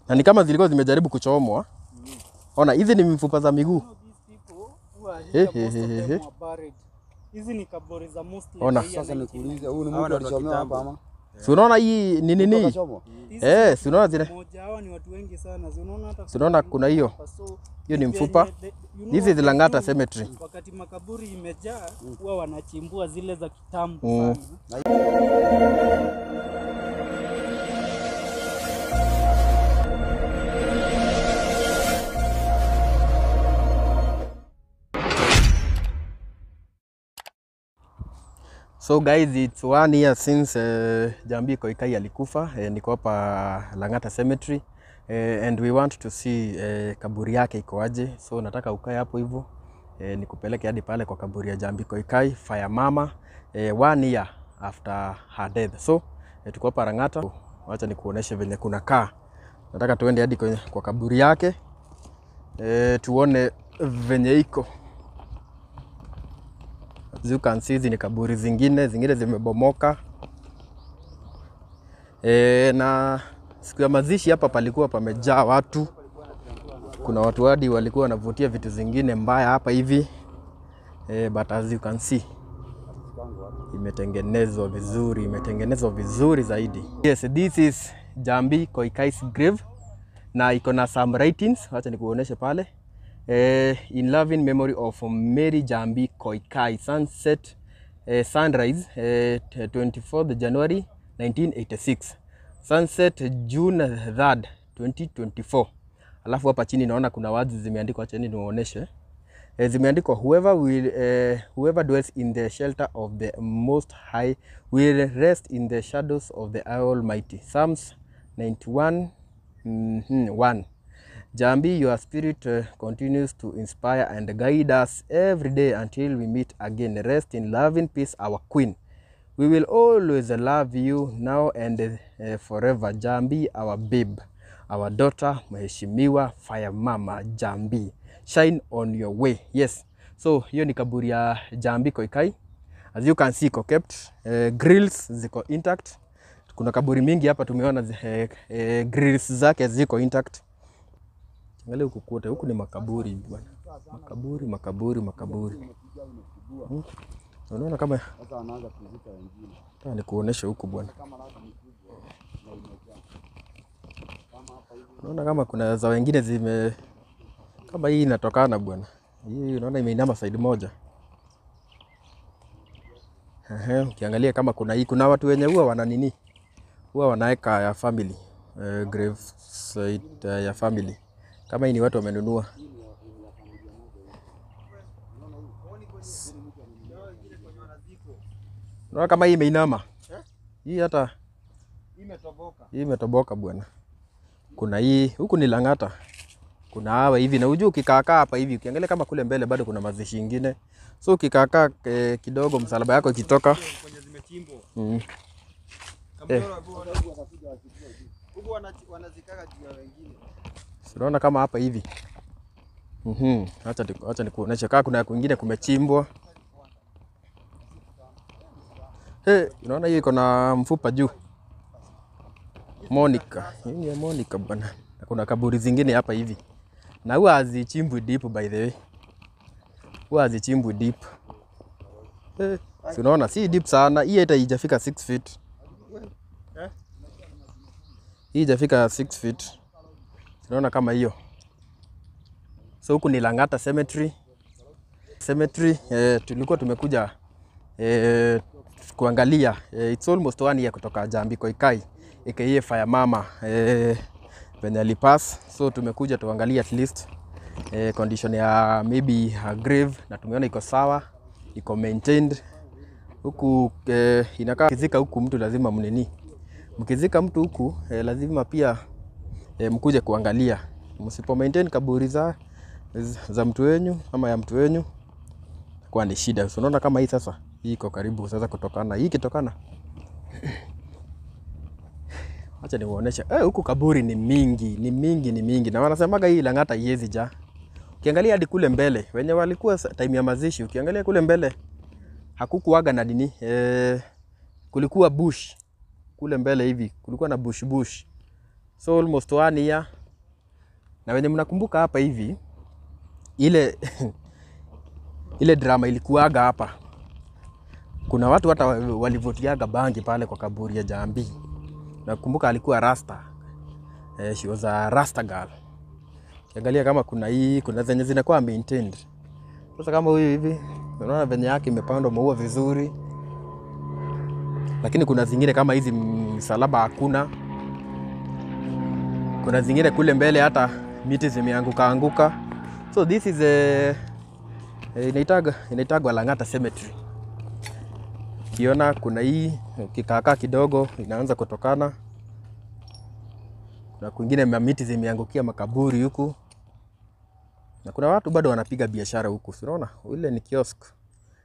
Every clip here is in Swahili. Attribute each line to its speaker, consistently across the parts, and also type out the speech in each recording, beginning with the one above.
Speaker 1: Na ni kama zilikuwa zimejaribu kuchomwa. Ona, hizi ni mifupa za miguu.
Speaker 2: Hizi ni kaburi za mostly.
Speaker 1: Ona.
Speaker 3: Sasa nikuulize, huyu ni mtu alichomewa hapa ama?
Speaker 1: Si unaona hii ni nini? Eh, si unaona zile?
Speaker 2: Hawa ni watu wengi sana. Si unaona hata.
Speaker 1: Si unaona kuna hiyo? Hiyo ni mfupa. Hizi ni Lang'ata Cemetery.
Speaker 2: Wakati makaburi imejaa huwa wanachimbua zile za kitambo sana.
Speaker 1: So guys, it's 1 year since Njambi Koikai alikufa. Niko hapa Lang'ata Cemetery and we want to see kaburi yake iko aje. So nataka ukae hapo hivyo nikupeleke hadi pale kwa kaburi ya Njambi Koikai, Fire Mama, 1 year after her death. So tuko hapa Lang'ata. Wacha nikuoneshe venye kuna kaa. Nataka tuende hadi kwa kaburi yake tuone venye iko. As you can see, hizi ni kaburi zingine zimebomoka. Na siku ya mazishi hapa palikuwa pamejaa watu. Kuna watu hadi walikuwa wanavutia vitu zingine mbaya hapa hivi. But as you can see, imetengenezwa vizuri, imetengenezwa vizuri zaidi. Yes, this is Njambi Koikai's grave. Na iko na some writings, wacha nikuoneshe pale. In loving memory of Mary Njambi Koikai, sunset sunrise 24th January 1986, sunset June 3rd 2024. Alafu hapa chini naona kuna words zimeandikwa, chini niwaoneshe. Zimeandikwa whoever dwells in the shelter of the Most High will rest in the shadows of the Almighty. Psalms 91:1. Njambi, your spirit continues to inspire and guide us every day until we meet again. Rest in loving peace, our queen. We will always love you now and forever. Njambi, our babe, our daughter, Mheshimiwa Fire Mama Njambi. Shine on your way. Yes. So, hiyo ni kaburi ya Njambi Koikai. As you can see, iko kept. Grills ziko intact. Kuna kaburi mingi hapa tumeona grills zake ziko intact. Angalia huku kote, huku ni makaburi bwana. Makaburi, makaburi, makaburi. Unaona kama
Speaker 3: sasa wanaanza kuzika wengine.
Speaker 1: Nataka nikuoneshe huku bwana. Unaona kama kuna za wengine zime kama hii inatokana bwana. Hii unaona imeinama side moja. Ehe, ukiangalia kama kuna hii, kuna watu wenye huwa wana nini? Huwa wanaweka ya family, grave site ya family. Kama hii ni watu wamenunua. Unaona kama hii imeinama. Hii hata
Speaker 3: imetoboka.
Speaker 1: Hii imetoboka bwana. Kuna hii, huku ni Lang'ata. Kuna hawa hivi na unajua ukikaa hapa hivi ukiangalia kama kule mbele bado kuna mazishi nyingine. So ukikaa kidogo msalaba yako ikitoka
Speaker 3: kwenye zimechimbwa. Huko wanazikaka juu ya wengine.
Speaker 1: Unaona kama hapa hivi. Acha nikuoneshe kama kuna kwingine kumechimbwa. Unaona hiyo iko na mfupa juu. Monica. Hii ni Monica bwana. Na kuna kaburi zingine hapa hivi. Na huwa hazichimbwi deep by the way. Huwa hazichimbwi deep. Si unaona si deep sana. Hii hata haijafika 6 feet. Hii haijafika 6 feet. Unaona kama hiyo. So huku ni Lang'ata Cemetery. Cemetery tulikuwa tumekuja kuangalia. It's almost 1 year kutoka Njambi Koikai aka Fire Mama venye alipass. So tumekuja tuangalie at least condition ya maybe her grave, na tumeona iko sawa, iko maintained. Huku inakaa kizika huku mtu lazima mnini. Mkizika mtu huku lazima pia mkuje kuangalia. Msipo maintain kaburi za mtu wenyu ama ya mtu wenyu kwa ni shida. So unaona kama hii sasa, hii iko karibu sasa kutokana. Hii kitokana. Acha niwaoneshe. Huku kaburi ni mingi, ni mingi, ni mingi. Na wanasemaga hii Lang'ata haiwezi jaa. Ukiangalia hadi kule mbele, wenye walikuwa time ya mazishi, ukiangalia kule mbele hakukuaga na nini? Kulikuwa bush. Kule mbele hivi, kulikuwa na bush bush. So almost 1 year Na wenye mnakumbuka hapa hivi ile ile drama ilikuwaga hapa. Kuna watu hata walivutiaga bangi pale kwa kaburi ya Njambi. Nakumbuka alikuwa rasta. She was a rasta girl. Ukiangalia kama kuna hii, kuna zenye zinakuwa maintained. Sasa kama huyu hivi, unaona venye yake imepandwa maua vizuri. Lakini kuna zingine kama hizi msalaba hakuna. Kuna zingine kule mbele hata miti zimeanguka anguka. So this is a inaitagwa Lang'ata Cemetery. Ukiona kuna hii ukikaakaa kidogo inaanza kutokana. Kuna kwingine miti zimeangukia makaburi huku. Na kuna watu bado wanapiga biashara huku. Si unaona? Ile ni kiosk.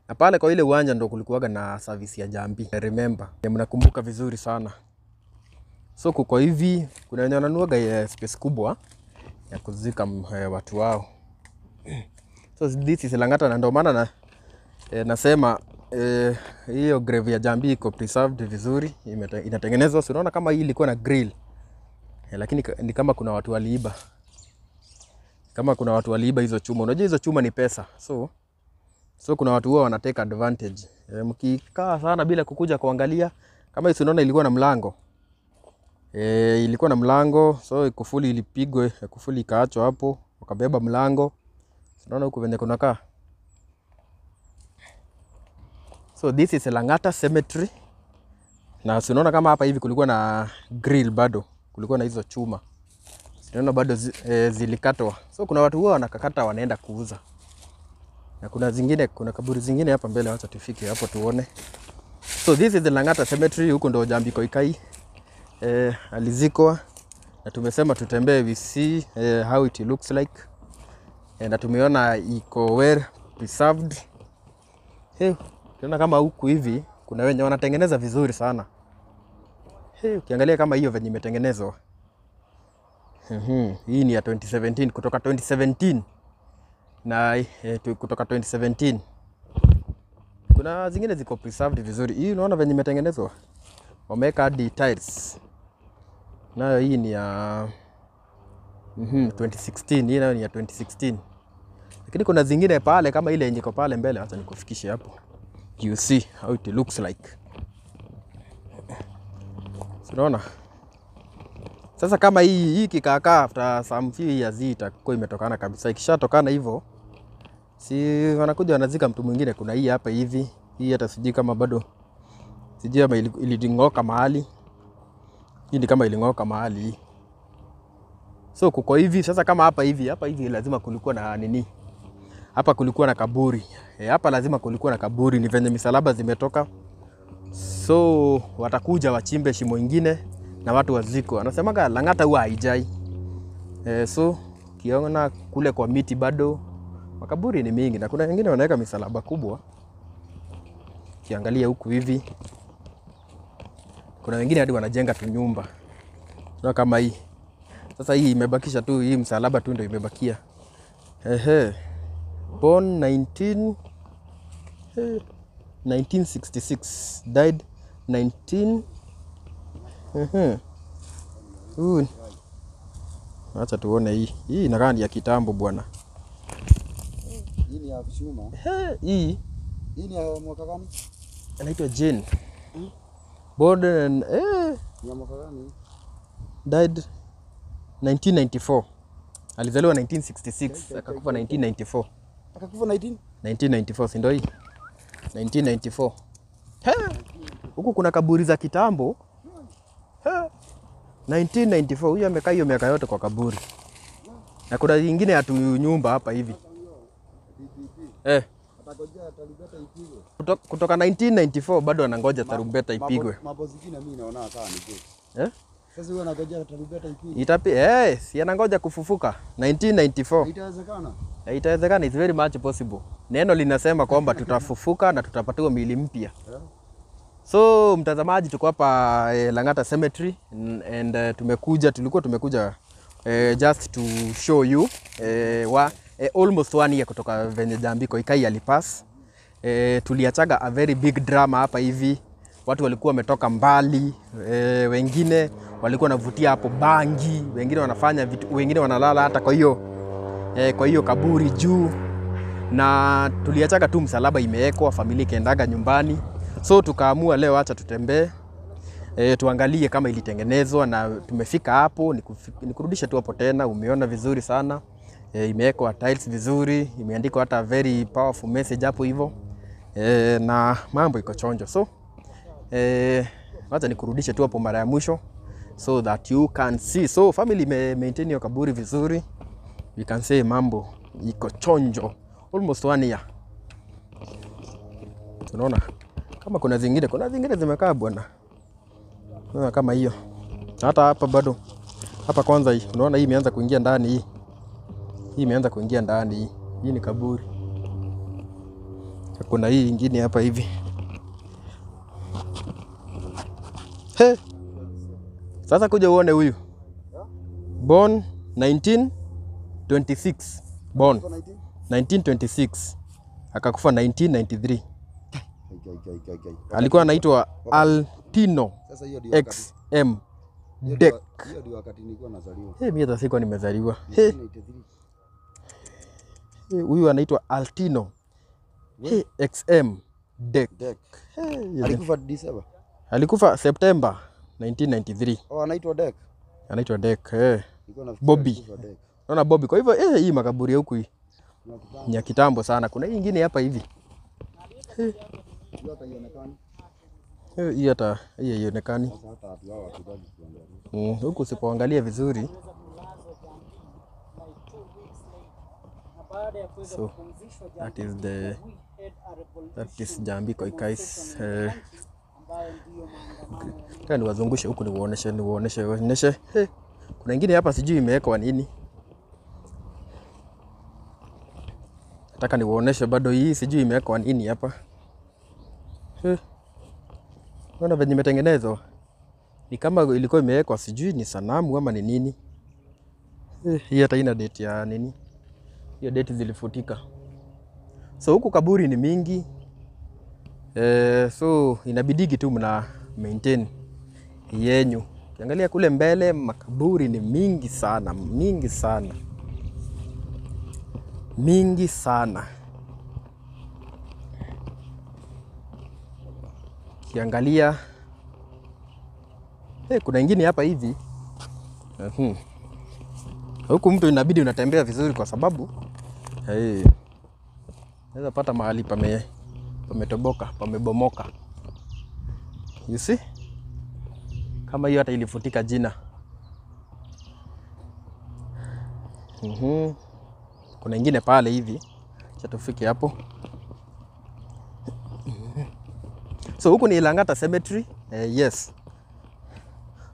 Speaker 1: Na pale kwa ile uwanja ndo kulikuwaga na service ya Njambi. I remember. Mnakumbuka vizuri sana. So kuko hivi, kuna wenye wananuaga space kubwa ya kuzika watu wao. So this is Lang'ata, na ndio maana nasema hiyo grave ya Njambi iko preserved vizuri, inatengenezwa. Si unaona kama hii ilikuwa na grill. Lakini ni kama kuna watu waliiba. Kama kuna watu waliiba hizo chuma. Unajua hizo chuma ni pesa. So kuna watu huwa wana take advantage. Mkikaa sana bila kukuja kuangalia, kama hii unaona ilikuwa na mlango. Ilikuwa na mlango, so kufuli ilipigwa, kufuli ikaachwa hapo, wakabeba mlango. Unaona huku venye kunakaa. So this is Lang'ata Cemetery. Na si unaona kama hapa hivi kulikuwa na grill bado, kulikuwa na hizo chuma. Si unaona bado zilikatwa. So kuna watu huwa wanakakata wanaenda kuuza. Na kuna zingine, kuna kaburi zingine hapa mbele, acha tufike hapo tuone. So this is the Lang'ata Cemetery, huko ndo Njambi Koikai alizikwa, na tumesema tutembee, we see how it looks like. Na tumeona iko well preserved. Hey, tunaona kama huku hivi kuna wenye wanatengeneza vizuri sana. Hey, ukiangalia kama hiyo venye imetengenezwa. Hii ni ya 2017, kutoka 2017 na kutoka 2017. Kuna zingine ziko preserved vizuri. Hii unaona venye imetengenezwa, wameweka hadi tiles. Nayo hii ni ya 2016. Hii nayo ni ya 2016. Lakini kuna zingine pale kama ile yenye iko pale mbele, acha nikufikishe hapo. You see how it looks like. Unaona? Sasa kama hii kikaakaa after some few years hii itakuwa imetokana kabisa. Ikishatokana hivyo, si wanakuja wanazika mtu mwingine. Kuna hii hapa hivi. Hii hata sijui kama bado, sijui kama iling'oka mahali. Hii ni kama iling'oka mahali hii. So kuko hivi sasa, kama hapa hivi lazima kulikuwa na nini? Hapa kulikuwa na kaburi. Hapa lazima kulikuwa na kaburi, ni venye misalaba zimetoka. So watakuja wachimbe shimo ingine na watu wazikwe. Anasemaga Lang'ata huwa haijai. So ukiona kule kwa miti bado makaburi ni mingi, na kuna wengine wanaweka misalaba kubwa. Ukiangalia huku hivi kuna wengine hadi wanajenga tu nyumba. Unaona kama hii. Sasa hii imebakisha tu hii msalaba tu ndio imebakia. Ehe. Born 1966, died 19. Ehe. Acha tuone hii. Hii inakaa ni ya kitambo bwana.
Speaker 3: Hii ni ya chuma.
Speaker 1: Ehe, hii
Speaker 3: Hii ni ya mwaka gani?
Speaker 1: Anaitwa Jane. Born and,
Speaker 3: Ni ya mwaka gani?
Speaker 1: Died 1994. Alizaliwa 1966 akakufa 1994.
Speaker 3: Akakufa 19?
Speaker 1: 1994, si ndio hii? 1994. He! Huku kuna kaburi za kitambo. He! 1994, huyu amekaa hiyo miaka yote kwa kaburi. Na kuna nyingine ya tu nyumba hapa hivi.
Speaker 3: Atangojea tarumbeta ipigwe.
Speaker 1: Kutoka 1994 bado anangoja tarumbeta ipigwe.
Speaker 3: Mambo zingine mimi naona kama ni jokes.
Speaker 1: Eh?
Speaker 3: Sasa huyo anangojea tarumbeta ipigwe.
Speaker 1: Si anangoja kufufuka 1994.
Speaker 3: Itawezekana?
Speaker 1: Itawezekana, it's very much possible. Neno linasema kwamba tutafufuka na tutapatiwa miili mpya. So mtazamaji, tuko hapa Lang'ata Cemetery and tumekuja tulikuwa tumekuja just to show you almost one year kutoka venye Njambi Koikai alipass. Tuliachaga a very big drama hapa hivi. Watu walikuwa wametoka mbali, wengine walikuwa wanavutia hapo bangi, wengine wanafanya vitu, wengine wanalala hata kwa hiyo kwa hiyo kaburi juu, na tuliachaga tu msalaba imewekwa, familia ikaendaga nyumbani. So tukaamua leo acha tutembee, tuangalie kama ilitengenezwa, na tumefika hapo. Nikurudishe tu hapo tena, umeona vizuri sana, imewekwa tiles vizuri, imeandikwa hata very powerful message hapo hivyo, na mambo iko chonjo. So wacha nikurudishe tu hapo mara ya mwisho so that you can see. So family ime maintain hiyo kaburi vizuri, we can say mambo iko chonjo almost one year. Tunaona kama kuna zingine zimekaa bwana. Unaona kama hiyo. Hata hapa bado. Hapa kwanza hii, unaona hii imeanza kuingia ndani hii. Hii imeanza kuingia ndani hii. Hii ni kaburi. Kuna hii ingine hapa hivi. He. Sasa kuja uone huyu. Born 1926. Born 1926. Akakufa 1993.
Speaker 3: Ai, ai, ai, ai.
Speaker 1: Alikuwa anaitwa Altino
Speaker 3: Sasa hiyo ndio wakati
Speaker 1: XM
Speaker 3: hiyo
Speaker 1: Dek.
Speaker 3: Hiyo ndio wakati nilikuwa nazaliwa.
Speaker 1: Hey, mimi hata sikuwa nimezaliwa. Hey,
Speaker 3: 1983.
Speaker 1: hey, huyu anaitwa Altino hey, XM Dek.
Speaker 3: Dek.
Speaker 1: Hey,
Speaker 3: Alikufa December.
Speaker 1: alikufa September 1993.
Speaker 3: Oh, anaitwa Dek.
Speaker 1: Anaitwa Dek. Hey.
Speaker 3: Nilikuwa nafikiria
Speaker 1: Bobby.
Speaker 3: alikufa Dek.
Speaker 1: Naona Bobby. Kwa hivyo hii makaburi ya huku hii
Speaker 3: Ni wa kitambo.
Speaker 1: ni ya kitambo sana. Kuna hii ingine hapa hivi.
Speaker 3: Hiyo hata haionekani.
Speaker 1: Hii hata hii haionekani.
Speaker 3: Sasa hata watu hao hatutaki kuangalia.
Speaker 1: Huku usipoangalia vizuri.
Speaker 2: Aliweza kulazwa Jambi like 2 weeks later. Na baada ya kuweza
Speaker 1: So,
Speaker 2: kupumzishwa
Speaker 1: that
Speaker 2: Jambi,
Speaker 1: is the
Speaker 2: we had a revolution
Speaker 1: that is Jambi Koikais.
Speaker 2: demonstration in the country ambayo ndiyo maandamano ya
Speaker 1: Tena niwazungushe huku niwaoneshe niwaoneshe niwaoneshe. Hey, kuna ingine hapa sijui imewekwa nini. Nataka niwaoneshe bado hii sijui imewekwa nini hapa. Hey. Unaona venye imetengenezwa? Ni kama ilikuwa imewekwa sijui ni sanamu ama ni nini. Hii hata ina date ya nini. Hiyo date zilifutika. So huku kaburi ni mingi. So inabidigi tu mna maintain yenyu. Ukiangalia kule mbele makaburi ni mingi sana, mingi sana, mingi sana. Ukiangalia kuna ingine hapa hivi. Huku mtu inabidi unatembea vizuri kwa sababu naweza pata mahali pametoboka, pamebomoka. You see? Kama hiyo hata ilifutika jina. Kuna ingine pale hivi. Acha tufike hapo. So huku ni Lang'ata Cemetery. Yes.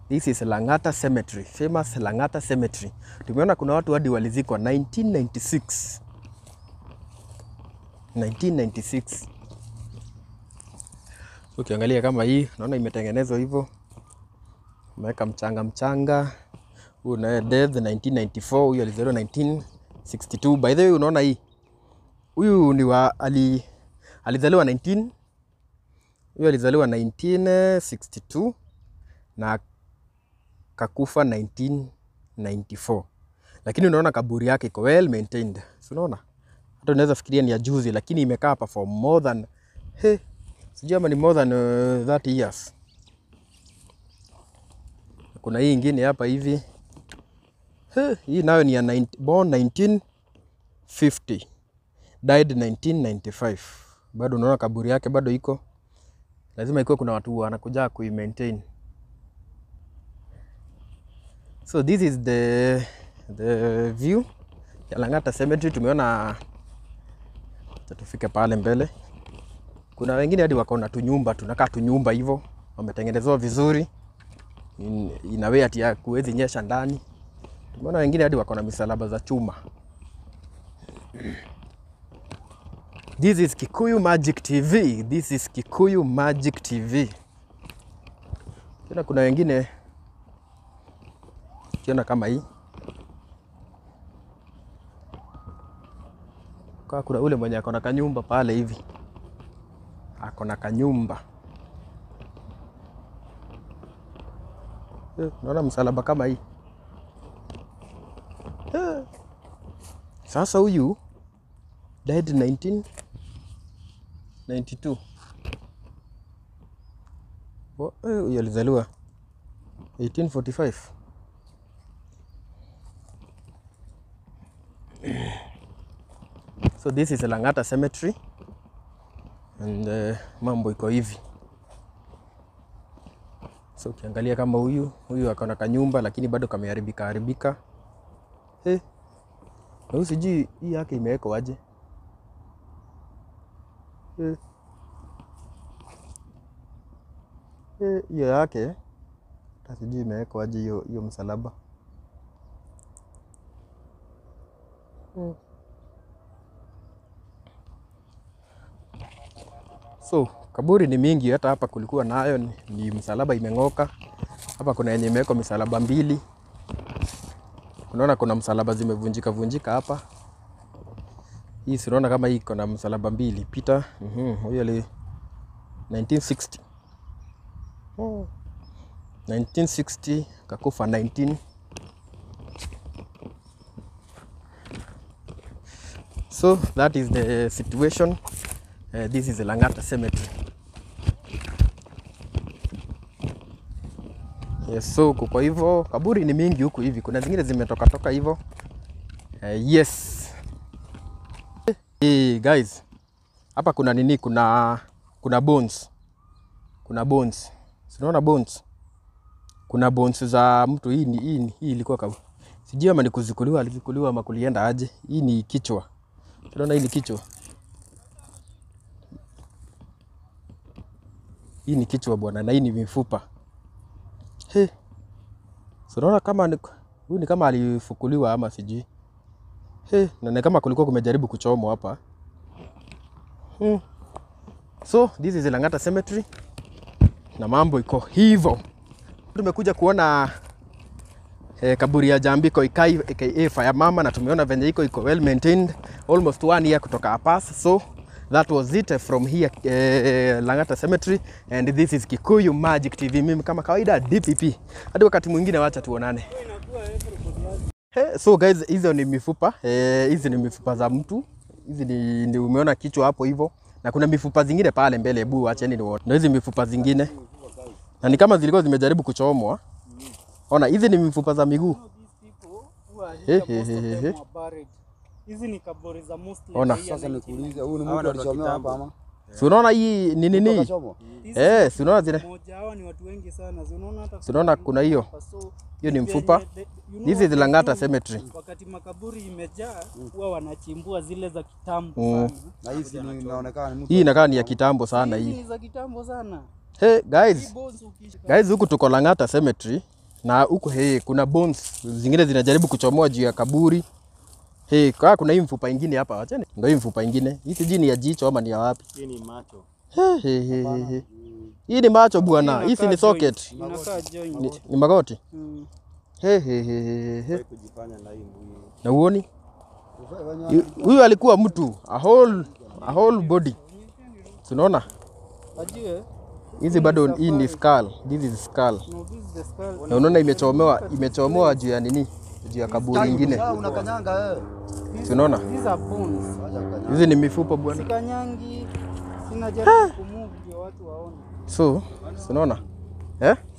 Speaker 1: This is Lang'ata Cemetery, famous Lang'ata Cemetery. Tumeona kuna watu hadi walizikwa 1996. 1996. So ukiangalia kama hii, unaona imetengenezwa hivyo. Umeweka mchanga mchanga. Huyu naye death 1994, huyu alizaliwa 1962. By the way, unaona hii. Huyu ni wa alizaliwa 19 huyu alizaliwa 1962 na kakufa 1994. Lakini unaona kaburi yake iko well maintained. Si unaona? Hata unaweza fikiria ni ya juzi, lakini imekaa hapa for more than, he, sijui ama ni more than 30 years. Kuna hii ingine hapa hivi. He, hii nayo ni ya 19, born 1950 died 1995. Bado unaona kaburi yake bado iko. Lazima ikuwe kuna watu wanakuja kui maintain. So this is the view ya Lang'ata Cemetery. Tumeona, acha tufike pale mbele. Kuna wengine hadi wako na tunyumba, tunakaa tunyumba hivyo, wametengenezewa vizuri in a way ati ya kuwezi nyesha ndani. Tumeona wengine hadi wako na misalaba za chuma. This is Kikuyu Magic TV. This is Kikuyu Magic TV. Tena kuna wengine ukiona kama hii. Kwa kuna ule mwenye ako na kanyumba pale hivi. Ako na kanyumba. Unaona msalaba kama hii. Sasa huyu died 1992. Huyu alizaliwa 1845. So this is Lang'ata Cemetery and mambo iko hivi. So ukiangalia kama huyu akona kanyumba lakini bado kameharibika haribika. Na sijui hii yake imewekwa aje. Hiyo yake sijui imewekwa aje hiyo msalaba. So kaburi ni mingi, hata hapa kulikuwa nayo ni msalaba imeng'oka. Hapa kuna yenye imewekwa misalaba mbili. Unaona kuna msalaba zimevunjika vunjika hapa. Hii si unaona kama hii iko na msalaba mbili. Peter, huyo ali 1960. 1960 kakufa 19. So that is the situation. This is the Lang'ata Cemetery. Yes, so kwa hivyo kaburi ni mingi huku hivi. Kuna zingine zimetoka toka hivyo. Yes. Hey guys. Hapa kuna nini? Kuna bones. Kuna bones. Unaona bones? Kuna bones za mtu. Hii ilikuwa kaburi. Sijui ama ni kuzikuliwa, alizikuliwa ama kulienda aje. Hii ni kichwa. Unaona hii ni kichwa. Hii ni kichwa bwana, na hii ni mifupa. So unaona kama huyu ni kama alifukuliwa ama sijui. Na ni kama kulikuwa kumejaribu kuchomwa hapa. So this is Lang'ata Cemetery. Na mambo iko hivyo. Tumekuja kuona kaburi ya Njambi Koikai aka Fire Mama, na tumeona venye iko well maintained almost 1 year kutoka hapa. So that was it from here, Lang'ata Cemetery, and this is Kikuyu Magic TV. Mimi kama kawaida DPP. Hadi wakati mwingine, wacha tuonane. So guys, hizo ni mifupa. Hizi ni mifupa za mtu. Hizi ni umeona kichwa hapo hivyo. Na kuna mifupa zingine pale mbele, hebu acheni nione. Na hizi mifupa zingine. Na ni kama zilikuwa zimejaribu kuchomwa. Ona, hizi ni mifupa za miguu.
Speaker 2: Hizi ni kaburi za Muslim.
Speaker 1: Ona.
Speaker 3: Sasa nikuulize, huyu ni mtu alichomewa hapa ama?
Speaker 1: Si unaona hii ni nini? Si unaona zile?
Speaker 2: Mmoja hao ni watu wengi sana. Si unaona hata
Speaker 1: Si unaona kuna hiyo? Hiyo ni mfupa. Hizi is Lang'ata Cemetery.
Speaker 2: Wakati makaburi imejaa huwa wanachimbua zile za kitambo sana.
Speaker 3: Na hizi inaonekana ni mtu.
Speaker 1: Hii inakaa ni ya kitambo sana hii.
Speaker 2: Hizi za kitambo sana.
Speaker 1: Hey guys. Guys, huku tuko Lang'ata Cemetery na huku kuna bones zingine zinajaribu kuchomoa juu ya kaburi. Kuna hii mfupa ingine hapa, acheni. Ndio hii mfupa ingine. Hii sijui ni ya jicho ama ni ya wapi?
Speaker 4: Hii ni macho.
Speaker 1: Hii ni macho bwana. Hii ni socket.
Speaker 2: Inakaa joint.
Speaker 1: Ni magoti.
Speaker 4: Kujifanya na hii mbuyu.
Speaker 1: Na uoni? Huyu alikuwa mtu, a whole body. Unaona? Hizi bado hii ni skull. This is skull. Na unaona imechomewa juu ya nini? Juu ya kaburi nyingine.
Speaker 3: Unakanyanga wewe.
Speaker 1: Unaona?
Speaker 2: These are bones.
Speaker 1: Hizi ni mifupa bwana.
Speaker 2: Sikanyangi. Sina jaribu kumove ndio watu waone.
Speaker 1: So, unaona?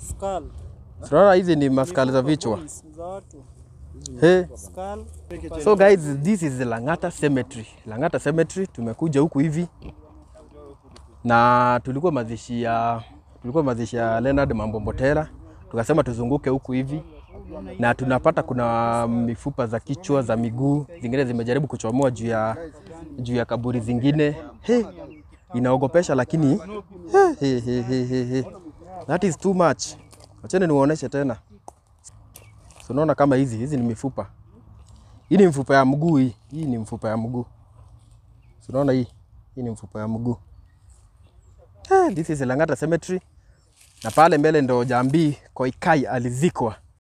Speaker 2: Skull.
Speaker 1: Unaona hizi ni maskali za vichwa.
Speaker 2: Za watu. Skull.
Speaker 1: So guys, this is the Lang'ata Cemetery. Lang'ata Cemetery tumekuja huku hivi. Na tulikuwa mazishi ya Leonard Mambo Mbotela. Tukasema tuzunguke huku hivi. Na tunapata kuna mifupa za kichwa, za miguu, zingine zimejaribu kuchomoa juu ya kaburi zingine. Inaogopesha lakini That is too much. Acheni niwaoneshe tena. So unaona kama hizi ni mifupa. Hii ni mfupa ya mguu hii. Hii ni mfupa ya mguu. So unaona hii. Hii ni mfupa ya mguu. This is Lang'ata Cemetery. Na pale mbele ndo Njambi Koikai alizikwa.